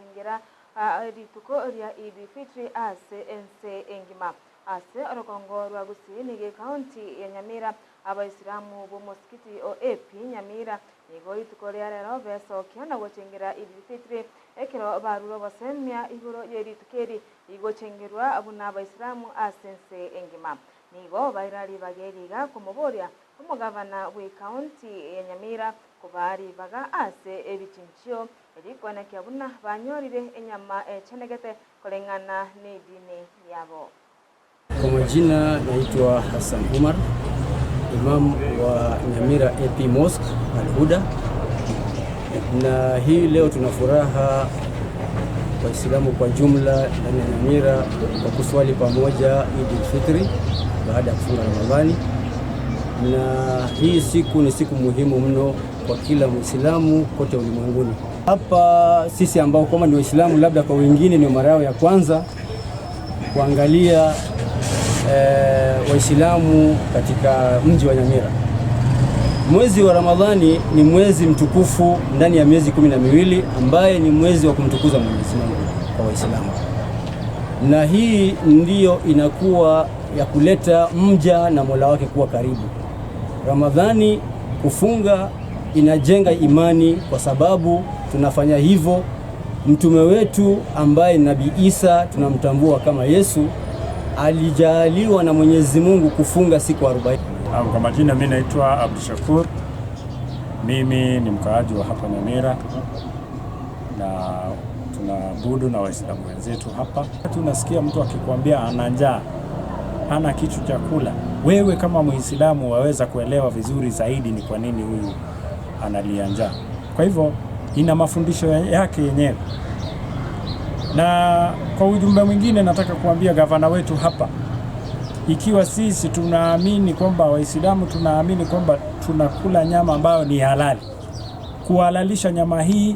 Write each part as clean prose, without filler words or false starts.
Gochengera rituko ria Idi Fitri ase ense engima. Ase orogongo rwa Gusii nigo ekaunti ya Nyamira Abaisilamu b'omosikiti o AP Nyamira nigo rituko ria rero besokia na gochengera Idil Fitri ekero barure obosemia igoro ye rituko eri rigochengerwa buna Abaisilamu ase ense engima. Nigo baira ribaga eri iga komoboria omogavana bw'ekaunti ya Nyamira kobaa ribaga ase ebichinchio erikoenekia buna banyorire enyama echenegete koreng'ana nedini yabo. Kwa majina naitwa Hassan Umar, imam wa Nyamira AP Mosque Al-Huda, na hii leo tuna furaha Waislamu kwa jumla ndani ya Nyamira kwa kuswali pamoja Eid al-Fitri baada ya kufunga Ramadhani, na hii siku ni siku muhimu mno kwa kila Muislamu kote ulimwenguni. Hapa sisi ambao kama ni Waislamu, labda kwa wengine ni mara yao ya kwanza kuangalia Waislamu katika mji wa Nyamira. Mwezi wa Ramadhani ni mwezi mtukufu ndani ya miezi 12 ambaye ni mwezi wa kumtukuza Mwenyezi Mungu kwa Waislamu, na hii ndiyo inakuwa ya kuleta mja na Mola wake kuwa karibu. Ramadhani kufunga inajenga imani, kwa sababu tunafanya hivyo mtume wetu ambaye Nabii Isa tunamtambua kama Yesu alijaaliwa na Mwenyezi Mungu kufunga siku 40. Kwa majina mimi naitwa Abdushakur, mimi ni mkaaji wa hapa Nyamira na tunaabudu na Waislamu wenzetu hapa. Tunasikia mtu akikwambia ana njaa, hana kitu cha kula, wewe kama Muislamu waweza kuelewa vizuri zaidi ni kwa nini huyu analia njaa. Kwa hivyo ina mafundisho yake yenyewe. Na kwa ujumbe mwingine nataka kuambia gavana wetu hapa, ikiwa sisi tunaamini kwamba Waislamu tunaamini kwamba tunakula nyama ambayo ni halali, kuhalalisha nyama hii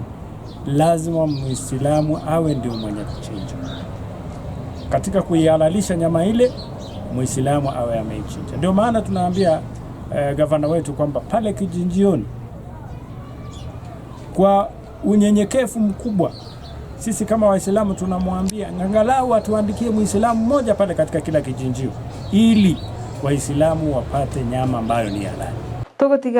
lazima Muislamu awe ndio mwenye kuchinja. Katika kuihalalisha nyama ile, Muislamu awe ameichinja. Ndio maana tunaambia gavana wetu kwamba pale kichinjioni, kwa unyenyekevu mkubwa sisi kama Waislamu tunamwambia angalau atuandikie Muislamu mmoja pale katika kila kichinjio ili Waislamu wapate nyama ambayo ni halali. Togotiga.